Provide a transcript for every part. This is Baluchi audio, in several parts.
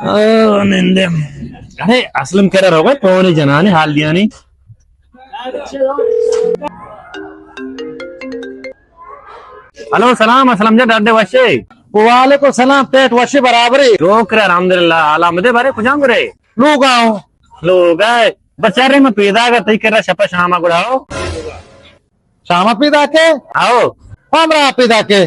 او نندے۔ ارے اسلم کرا روگا، پونے جنانی حال دیانی۔ ہلو، سلام اسلم جان، ڈاڈے وشے؟ وعلیکم سلام، پیٹ وشے برابرے؟ شکر الحمدللہ، حال آمدے بارے کجام گرے؟ لوگا ہوں۔ لوگا ہے۔ بس یار، میں پیدا کر تئی کرا شپا شاما گڑا ہو۔ شاما پیدا کے؟ آؤ۔ ہمرا پیدا کے؟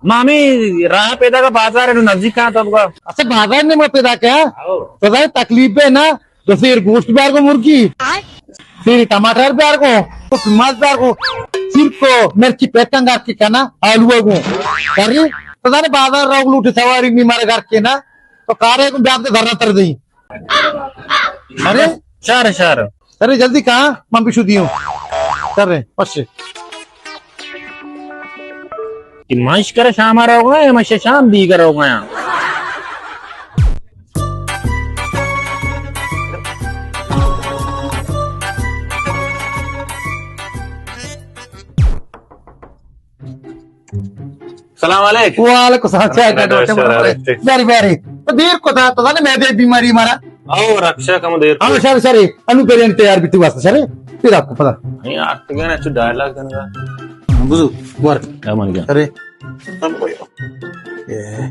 مامی، راہ پیدا کا بازار ہے، نزدیک کہاں تو بگا؟ اچھا، بازار نے میں پیدا کیا؟ آؤ۔ تو ذرا تکلیف ہے نا، تو سیر گوشت بیار کو مرغی، سیر ٹماٹر بیار کو، تو پیماز بیار کو، سیر کو، مرچی پیٹنگ کر کے کنا، آلو کو۔ کر رہی؟ تو ذرا بازار روگ لوٹی سواری نہیں مارے گھر کے نا، تو کارے کو بیاد کے دھرنا تر دیں۔ ارے؟ شر، شر۔ ارے جلدی کہاں؟ من بشو دیوں۔ شر، پشے۔ کہ من اشکر شام ءَ روگ ءَ آں، من شام بیگ ءَ روگ ءَ آں۔ سلام علیک۔ وعلیکم السلام۔ چائے کا ڈوٹے برابر ہے۔ بیاری، بیاری۔ تو دیر کو تھا، تو نے میں دے بیماری مارا۔ آؤ، رکشا کم دیر ہاں، کو۔ شر، شر۔ انو بریانی تیار بیتی واسطہ، شر۔ پھر آپ کو پتا۔ نہیں، آپ تو گئے نا، چو ڈائلاگ دینے کا۔ بزو، ور۔ کیا من گیا؟ ارے۔ سب کو۔ اے،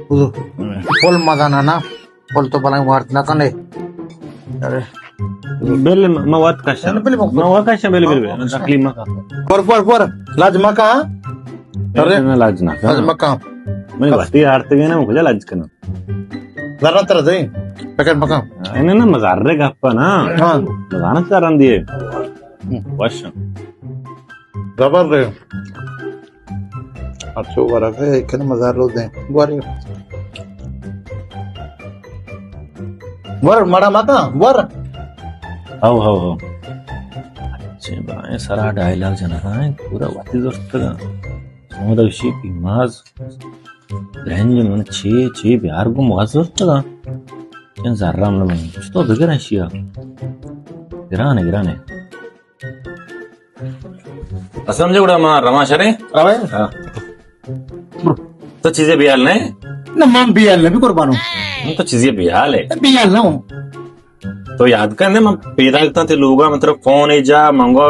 بزو۔ ہوں۔ فل مزہ نا نا۔ بول تو بلائیں وارت نہ کنے۔ ارے۔ بل، ما وقت کشا۔ بل، بل، بل۔ ما وقت کشا، بل، بل، بل۔ تکلیف مکا۔ پر، پر، پر۔ لاج مکا۔ ارے۔ نہ، لاج نہ۔ لاج مکا۔ میں وقتی آرتے گئے نا، مجھے لاج کرنا۔ ذرا تر دے۔ پکڑ مکا۔ انہیں نا مزار رے گپا نا۔ ہاں۔ مزانا چارن دیے۔ ہوں۔ وش۔ زبر رے۔ اچھو ورگ ہے، ایک کن مزار رو دیں۔ گواری۔ ور، مڑا مکا، ور۔ ہو، ہو، ہو۔ اچھے بائیں سرا ڈائیلاگ جنگا ہیں، پورا وقتی زرتگا۔ سمودہ وشی پیماز، برنج من چی، چی بیار گم وقت زرتگا۔ کن زرہ من بنی۔ تو بگر ہیں شیا۔ گرانے، گرانے۔ اسلم جی، گڑا ما رواں شریں؟ روے؟ ہاں۔ تو چیزے بیال نہیں؟ نہ، من بیال نہ بھی قربانو۔ من تو چیزے بیال ہے۔ بیال نہ ہوں۔ تو یاد کن دے، من پیدا کتاں تے لوگا، مطلب، فون ای جا، منگو،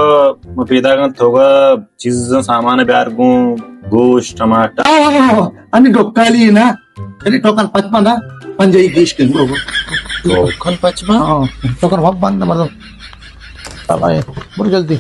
من پیدا کن تو گا چیز سامان بیار گوں، گوشت، ٹماٹر۔ آہ، آہ، آہ، آہ، انی ڈوکالی نا۔ یعنی ٹوکن پچ بند، ہاں؟ پنجائی گیش کے، برو، برو۔ ٹوکن پچ بند؟ ہاں، ٹوکن وقت بند، مطلب۔ اب آئے، برو جلدی۔